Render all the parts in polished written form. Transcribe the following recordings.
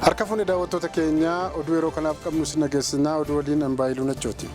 Harka fuune daawwattoota keenyaa, oduu yeroo kanaaf qabnu isin dhageessisnaa. Oduu waliin Ambaayiluu Nachooti.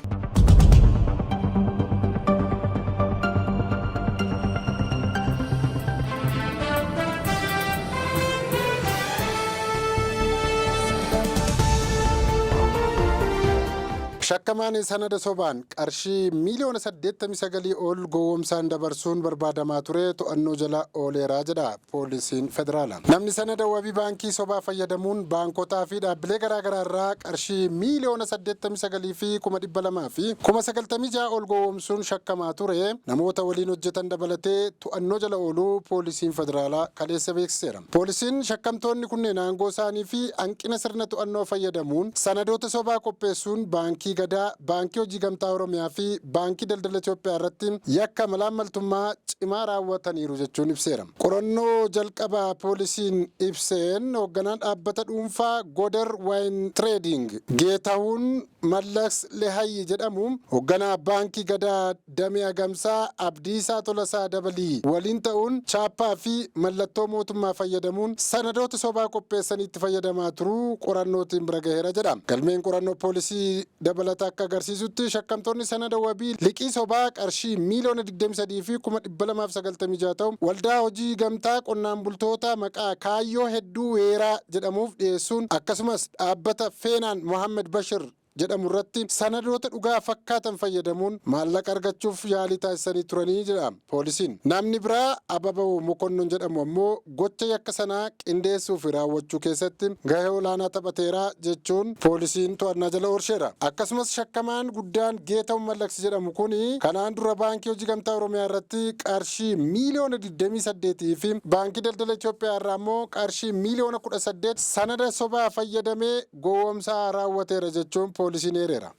Shakkamaan sanada sobaan qarshii miiliyoona 89 ol gowwoomsaan dabarsuun barbaadamaa ture to'annoo jala ooleera jedha poolisiin federaalaa. Namni sanada wabii baankii sobaa fayyadamuun baankotaa fi dhaabbilee garaagaraa irraa qarshii miiliyoona 89 fi 200,000 fi 96,000 ol gowwoomsuun shakkamaa ture namoota waliin hojjetan dabalatee to'annoo jala ooluu poolisiin federaalaa kaleessa beeksiseera. Poolisiin shakkamtoonni kunneen aangoo isaanii fi hanqina sirna to'annoo fayyadamuun sanadoota sobaa qopheessuun Baankii Gadaa, Baankii Hojii Gamtaa Oromiyaa fi Baankii Daldala Itoophiyaa irratti yakka malaammaltummaa cimaa raawwataniiru jechuun ibseera. Qorannoo jalqabaa poolisiin ibseen hoogganaan dhaabbata dhuunfaa Goder Wine Trading Geetahuun Mallaks Lehayyi jedhamu hoogganaa Baankii Gadaa Damee Agamsaa Abdiisaa Tolasaa Dabalii waliin ta'uun chaappaa fi mallattoo mootummaa fayyadamuun sanadoota sobaa qopheessanii itti fayyadamaa turuu qorannootiin bira gaheera jedha. Galmeen qorannoo poolisii dabalata akka agarsiisutti, shakkamtoonni sanada wabii liqii sobaa qarshii miiliyoona 23 fi 296,000 ta'u waldaa hojii gamtaa qonnaan bultoota maqaa Kaayyoo Hedduu Weeraa jedhamuuf dhiyeessuun, akkasumas dhaabbata Feenaan Mohaammed Bashir jedhamu irratti sanadoota dhugaa fakkaatan fayyadamuun maallaqa argachuuf yaalii taasisanii turanii jedha poolisiin. Namni biraa Ababaw Mokonnon jedhamu ammoo gocha yakka sanaa qindeessuu fi raawwachuu keessatti gahee olaanaa taphateera jechuun poolisiin to'annaa jala oolcheera. Akkasumas shakkamaan guddaan Geetahuun Mallaksi jedhamu kuni kanaan dura Baankii Hojii Gamtaa Oromiyaa irratti qarshii miiliyoona 28 fi Baankii Daldala Itoophiyaa irraa ammoo qarshii miiliyoona 18 sanada sobaa fayyadamee gowwoomsaa raawwateera jechuun poolisiin eereera.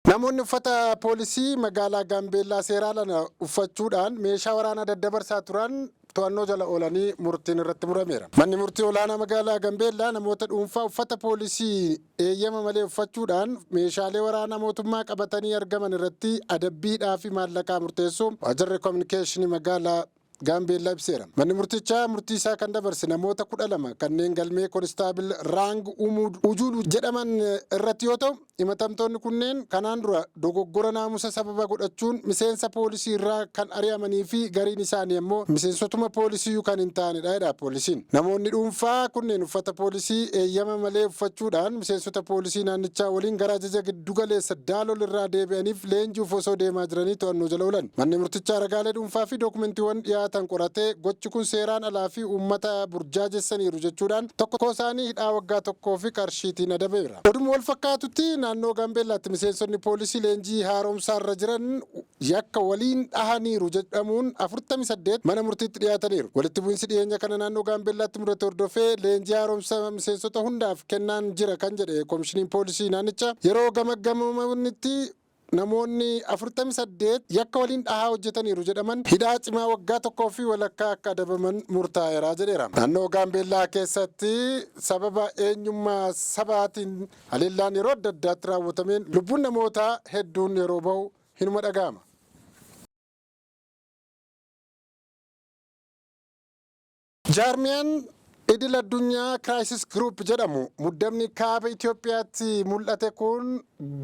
Namoonni uffata poolisii magaalaa Gaambeellaa seeraan ala uffachuudhaan meeshaa waraanaa daddabarsaa turan to'annoo jala oolanii murtiin irratti murameera. Manni murtii olaanaa magaalaa Gambeellaa namoota dhuunfaa uffata poolisii eeyyama malee uffachuudhaan meeshaalee waraanaa mootummaa qabatanii argaman irratti adabbii hidhaa fi maallaqaa murteessuu waajjirri kominikeeshinii magaalaa Gaambeellaa ibseera. Manni murtichaa murtii isaa kan dabarse namoota 12 kanneen galmee Konistaabil Raang Umuud Ujulu jedhaman irratti yoo ta'u, himatamtoonni kunneen kanaan dura dogoggora naamusa sababa godhachuun miseensa poolisii irraa kan ari'amanii fi gariin isaanii ammoo miseensotuma poolisiyyuu kan hin taanedha jedha poolisiin. Namoonni dhuunfaa kunneen uffata poolisii eeyyama malee uffachuudhaan miseensota poolisii naannichaa waliin gara ajaja giddugaleessa Daalol irraa deebi'aniif leenji'uuf osoo deemaa jiranii to'annoo jala oolan. Manni murtichaa ragaalee dhuunfaa fi dookumentiiwwan dhiyaatan qoratee, gochi kun seeraan alaa fi uummata burjaajessaniiru jechuudhaan tokko isaanii hidhaa waggaa tokkoo fi qarshiitiin adabeera. Oduma wal fakkaatutti, naannoo Gaambeellaatti miseensonni poolisii leenjii haaromsaarra jiran yakka waliin dhahaniiru jedhamuun 48 mana murtiitti dhiyaataniiru. Walitti bu'insi dhiyeenya kana naannoo Gaambeellaatti mudate hordofee leenjii haaromsa miseensota hundaaf kennaan jira kan jedhe komishiniin poolisii naannichaa, yeroo gamaggamamanitti namoonni 48 yakka waliin dhahaa hojjetaniiru jedhaman hidhaa cimaa waggaa tokkoo fi walakkaa akka adabaman murtaa'eera jedheera. Naannoo Gaambeellaa keessatti sababa eenyummaa sabaatiin haleellaan yeroo adda addaatti raawwatameen lubbuun namootaa hedduun yeroo bahu hinuma dhaga'ama. Jaarmiyaan idil addunyaa Crisis Group jedhamu muddamni kaaba Itoophiyaatti mul'ate kun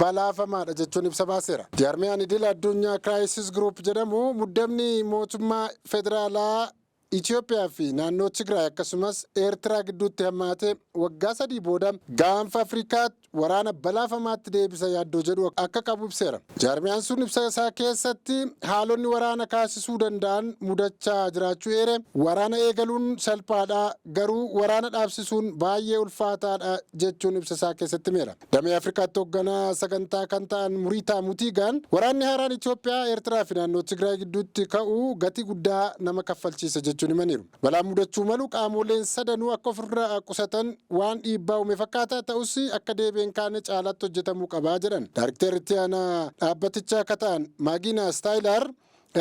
balaafamaadha jechuun ibsa baaseera. Jaarmiyaan idil addunyaa Crisis Group jedhamu muddamni mootummaa federaalaa Itoophiyaa fi naannoo Tigraay akkasumas Eertiraa gidduutti hammaate waggaa 3 booda gaanfa Afrikaatti waraana balaafamaatti deebisa yaaddoo jedhu akka qabu ibseera. Jaarmiyaan sun ibsa isaa keessatti haalonni waraana kaasisuu danda'an mudachaa jiraachuu eere, waraana eegaluun salphaadha, garuu waraana dhaabsisuun baay'ee ulfaataadha jechuun ibsa isaa keessatti himeera. Damee Afrikaatti hoogganaa sagantaa kan ta'an Muriitaa Mutiigaan, waraanni haaraan Itoophiyaa, Eertiraa fi naannoo Tigraay gidduutti ka'u gatii guddaa nama kaffalchiisa jechuun himaniiru. Balaan mudachuu malu qaamoleen sadanuu akka ofirraa qusatan waan dhiibbaa uume fakkaata, ta'us akka deebi'ee hin kaane caalaatti hojjetamuu qaba jedhan. Daarikteerri itti aanaa dhaabbatichaa akka ta'an Maagiinaa Staayilaar,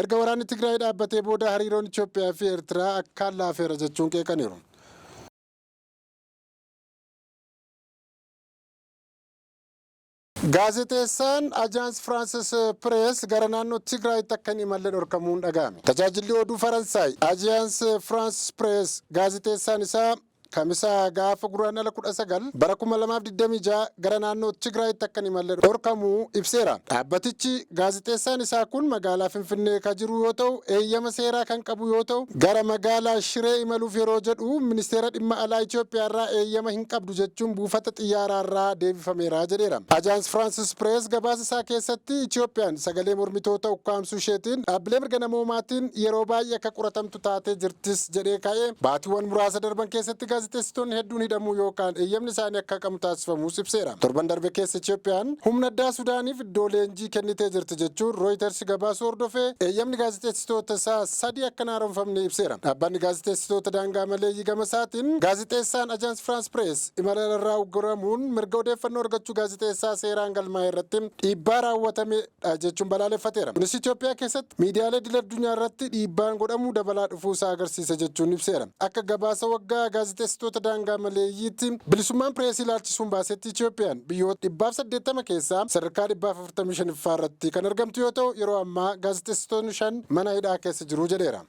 erga waraanni Tigraay dhaabbatee booda hariiroon Itoophiyaa fi Eertiraa akkaan laafeera jechuun qeeqaniiru. Gaazexeessaan Ajaans Firaansis Pirees gara naannoo Tigraayitti akka hin imalle dhorkamuun dhaga'ame. Tajaajilli oduu Faransaay Ajaans Firaansis Pirees gaazexeessaan isaa Kamisa gaafa Guraandhala 19 bara 2026 gara naannoo Tigraayitti akka hin imalle dhorkamuu ibseera. Dhaabbatichi gaazexeessaan isaa kun magaalaa Finfinnee ka jiru yoo ta'u, eeyyama seeraa kan qabu yoo ta'u, gara magaalaa Shiree imaluuf yeroo jedhu Ministeera Dhimma Alaa Itoophiyaarraa eeyyama hin qabdu jechuun buufata xiyyaaraarraa deebifameera jedheera. Ajaans Firaansis Pirees gabaasa isaa keessatti Itoophiyaan sagalee mormitoota ukkaamsuu isheetiin dhaabbilee mirga namoomaatiin yeroo baay'ee akka qoratamtu taatee jirtis jedhee kaa'ee, baatiiwwan muraasa darban keessatti gaazexeessitoonni hedduun hidhamuu yookaan eeyyamni isaanii akka haqamu taasifamuus ibseera. Torban darbe keessa Itoophiyaan humna addaa Sudaaniif iddoo leenjii kennitee jirti jechuun Rooyiters gabaasuu hordofee eeyyamni gaazexeessitoota isaa sadii akka hin haaromfamne ibseera. Dhaabbanni gaazexeessitoota daangaa maleeyyii gama isaatiin gaazexeessaan Ajaans Firaans Pirees imala irraa ugguramuun mirga odeeffannoo argachuu gaazexeessaa seeraan galmaa'e irratti dhiibbaa raawwatamedha jechuun balaaleffateera. Kunis Itoophiyaa keessatti miidiyaalee idil addunyaa irratti dhiibbaan godhamu dabalaa dhufuu isaa agarsiisa jechuun ibseera. Akka gabaasa waggaa gaazexeessitoota daangaa maleeyyiitti bilisummaan pireesii ilaalchisuun baasetti, Itoophiyaan biyyoota 180 keessaa sadarkaa 145ffaa irratti kan argamtu yoo ta'u, yeroo ammaa gaazexeessitoonni 5 mana hidhaa keessa jiru jedheera.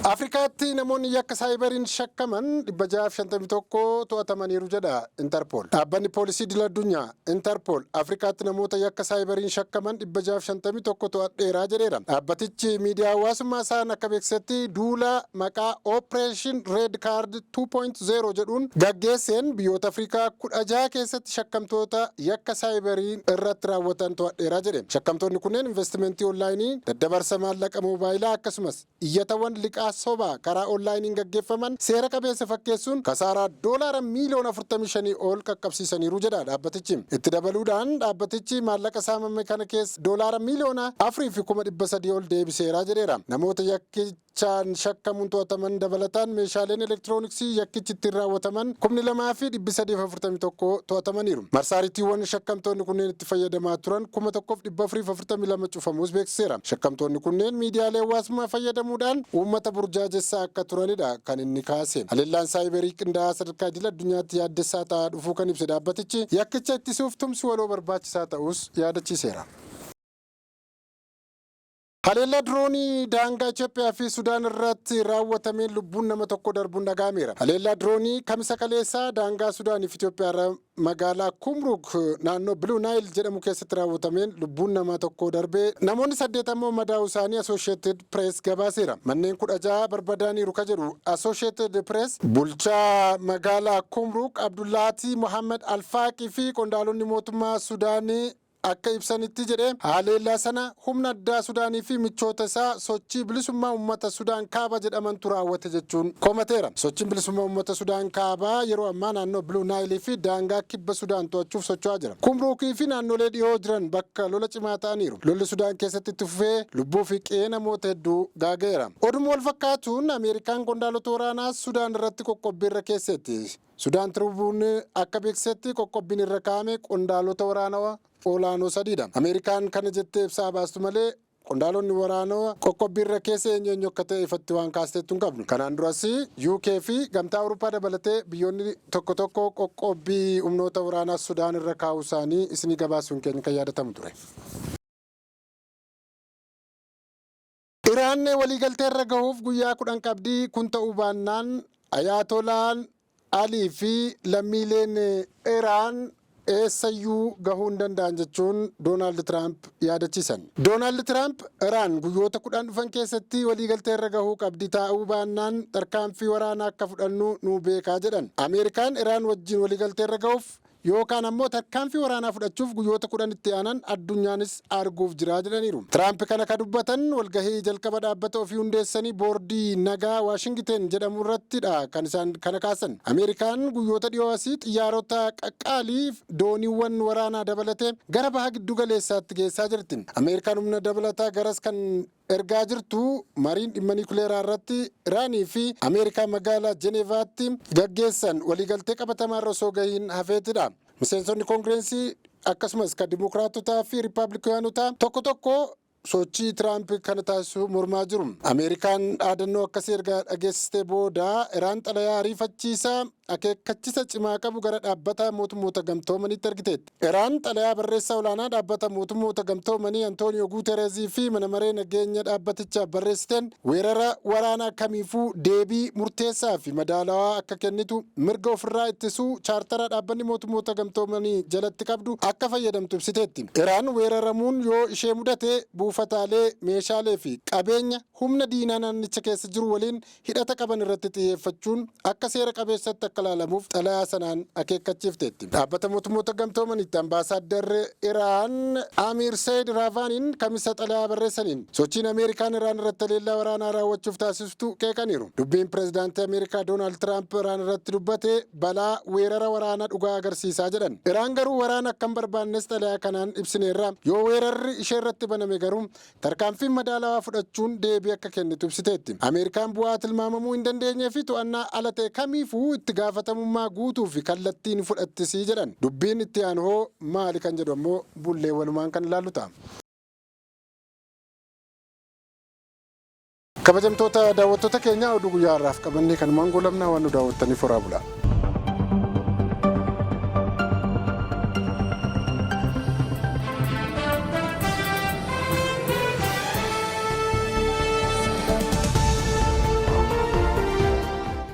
Afrikaatti namoonni yakka saayibariin shakkaman 651 to'atamaniiru jedha Interpol. Dhaabbanni poolisii idil addunyaa Interpol Afrikaatti namoota yakka saayibariin shakkaman 651 to'adheeraa jedheera. Dhaabbatichi miidiyaa hawaasummaa isaan akka beeksisetti, duula maqaa Operation Red Card 2.0 jedhuun gaggeesseen biyyoota Afrikaa 16 keessatti shakkamtoota yakka saayibarii irratti raawwatan to'adheeraa jedhe. Shakkamtoonni kunneen investimentii onlaayinii, daddabarsa maallaqa moobaayilaa, akkasumas iyyatawwan liqaa sobaa karaa onlaayiniin gaggeeffaman seera qabeessa fakkeessuun kasaaraa doolaara miiliyoona 45 ol qaqqabsiisaniiru jedha dhaabbatichi. Itti dabaluudhaan dhaabbatichi maallaqa saamame kana keessa doolaara miiliyoona 4 fi 300,000 ol deebiseera jedheera. Namoota yakkichaan shakkamuun to'ataman dabalataan meeshaaleen elektirooniksii yakkichi ittiin raawwataman 2341 to'atamaniiru. Marsaariitiiwwan shakkamtoonni kunneen itti fayyadamaa turan 1442 cufamuus beeksiseera. Shakkamtoonni kunneen miidiyaalee hawaasummaa fayyadamuudhaan uummata burjaajessaa akka turanidha kan inni kaase. Haleellaan saayibarii qindaa'aa sadarkaa idil addunyaatti yaaddessaa ta'aa dhufuu kan ibse dhaabbatichi, yakkicha ittisuuf tumsi waloo barbaachisaa ta'us yaadachiiseera. Haleellaa diroonii daangaa Itoophiyaa fi Sudaan irratti raawwatameen lubbuun nama tokko darbuun dhaga'ameera. Haleellaa diroonii Kamisa kaleessaa daangaa Sudaanii fi Itoophiyaa irra magaalaa Kumruk naannoo Blue Nile jedhamu keessatti raawwatameen lubbuun nama tokko darbee namoonni saddeet ammoo madaa'uu isaanii Associated Press gabaaseera. Manneen 16 barbadaaniiru ka jedhu Associated Press, bulchaa magaalaa Kumruk Abdullaatii Mohammed Alfaaqii fi qondaalonni mootummaa Sudaanii akka ibsanitti jedhe, haleellaa sana humna addaa Sudaanii fi michoota isaa Sochii Bilisummaa Uummata Sudaan Kaaba jedhamantu raawwate jechuun komateera. Sochiin Bilisummaa Uummata Sudaan Kaabaa yeroo ammaa naannoo Blue Nile fi daangaa kibba Sudaan to'achuuf socho'aa jira. Kumruukii fi naannolee dhiyoo jiran bakka lola cimaa ta'aniiru. Lolli Sudaan keessatti itti fufee lubbuu fi qe'ee namoota hedduu gaaga'eera. Oduma wal fakkaatuun Ameerikaan qondaalota waraanaa Sudaan irratti qoqqobbii irra keesseetti. Sudaan Tribuun akka beeksisetti qoqqobbiin irra kaa'ame qondaalota waraanaa olaanoo sadiidha. Ameerikaan kana jettee ibsaa baastu malee qondaalonni waraanaa qoqqobbii irra keessa eenyu eenyu akka ta'e ifatti waan kaasteettu hin qabnu. Kanaan duras UK fi Gamtaa Awurooppaa dabalatee biyyoonni tokko tokko qoqqobbii humnoota waraanaa Sudaan irra kaa'uu isaanii isinii gabaasuun keenya kan yaadatamu ture. Iraan waliigaltee irra gahuuf guyyaa 10 qabdi. Kun ta'uu baannaan Ayaatolaan Alii fi lammiileen Iraan eessayyuu gahuu hin danda'an jechuun Doonaald Tiraamp yaadachiisan. Doonaald Tiraamp Iraan guyyoota 10 dhufan keessatti waliigaltee irra gahuu qabdi, taa'uu baannaan tarkaanfii waraanaa akka fudhannu nu beekaa jedhan. Ameerikaan Iraan wajjin waliigaltee irra gahuuf yookaan ammoo tarkaanfii waraanaa fudhachuuf guyyoota 10 itti aanan addunyaanis arguuf jira jedhaniiru. Tiraamp kana ka dubbatan walgahii jalqaba dhaabbata ofii hundeessanii Boordii Nagaa Waashingiten jedhamu irrattidha kan isaan kana kaasan. Ameerikaan guyyoota dhiyoo asii xiyyaarota qaqqaalii dooniiwwan waraanaa dabalatee gara baha giddu galeessaatti geessaa jirti. Ameerikaan humna dabalataa garas kan ergaa jirtu mariin dhimma niikuleeraa irratti Iraanii fi Ameerikaa magaalaa Jeneevaatti gaggeessan waliigaltee qabatamaa irra osoo gahiin hafeetidha. Miseensonni Koongireensii akkasumas kan Dimokiraatotaa fi Riippaabilikaanotaa tokko tokko sochii Tiraamp kana taasisu mormaa jiru. Ameerikaan dhaadannoo akkasii erga dhageessistee booda Iraan xalayaa ariifachiisaa akeekkachisa cimaa qabu gara Dhaabbata Mootummoota Gamtoomaniitti ergiteetti. Iraan xalayaa barreessaa olaanaa Dhaabbata Mootummoota Gamtoomanii Antooniyoo Guutereezii fi mana maree nageenya dhaabbatichaaf barreessiteen weerara waraanaa kamiifuu deebii murteessaa fi madaalawaa akka kennitu mirga ofirraa ittisuu chaartara Dhaabbanni Mootummoota Gamtoomanii jalatti qabdu akka fayyadamtu ibsiteetti. Iraan weeraramuun yoo ishee mudate buufataalee, meeshaalee fi qabeenya humna diinaa naannicha keessa jiru waliin hidhata qaban irratti xiyyeeffachuun akka seera qabeessatti akka ilaalamuuf xalayaa sanaan akeekkachiifteetti. Dhaabbata Mootummoota Gamtoomaniitti Ambaasaaddarri Iraan Amiir Seeyid Raavaaniin Kamisa xalayaa barreessaniin sochiin Ameerikaan Iraan irratti haleellaa waraanaa raawwachuuf taasistu qeeqaniiru. Dubbiin Pireezidaantii Ameerikaa Doonaald Tiraamp Iraan irratti dubbate balaa weerara waraanaa dhugaa agarsiisa jedhan. Iraan garuu waraana akka hin barbaannes xalayaa kanaan ibsineerra. Yoo weerarri isheerratti baname garuu Tarkaanfiin madaalawaa fudhachuun deebii akka kennitu ibsiteetti. Ameerikaan bu'aa tilmaamamuu hin dandeenyee fi to'annaa ala ta'e kamiifuu itti gaafatamummaa guutuu fi kallattii ni fudhattisi jedhan. Dubbiin itti aanu hoo maali kan jedhu ammoo bullee walumaan kan ilaallu ta'a. Kabajamtoota daawwattoota keenyaa oduu guyyaa har'aaf qabannee kanumaan goolabna waan nu daawwattaniif horaa bulaa.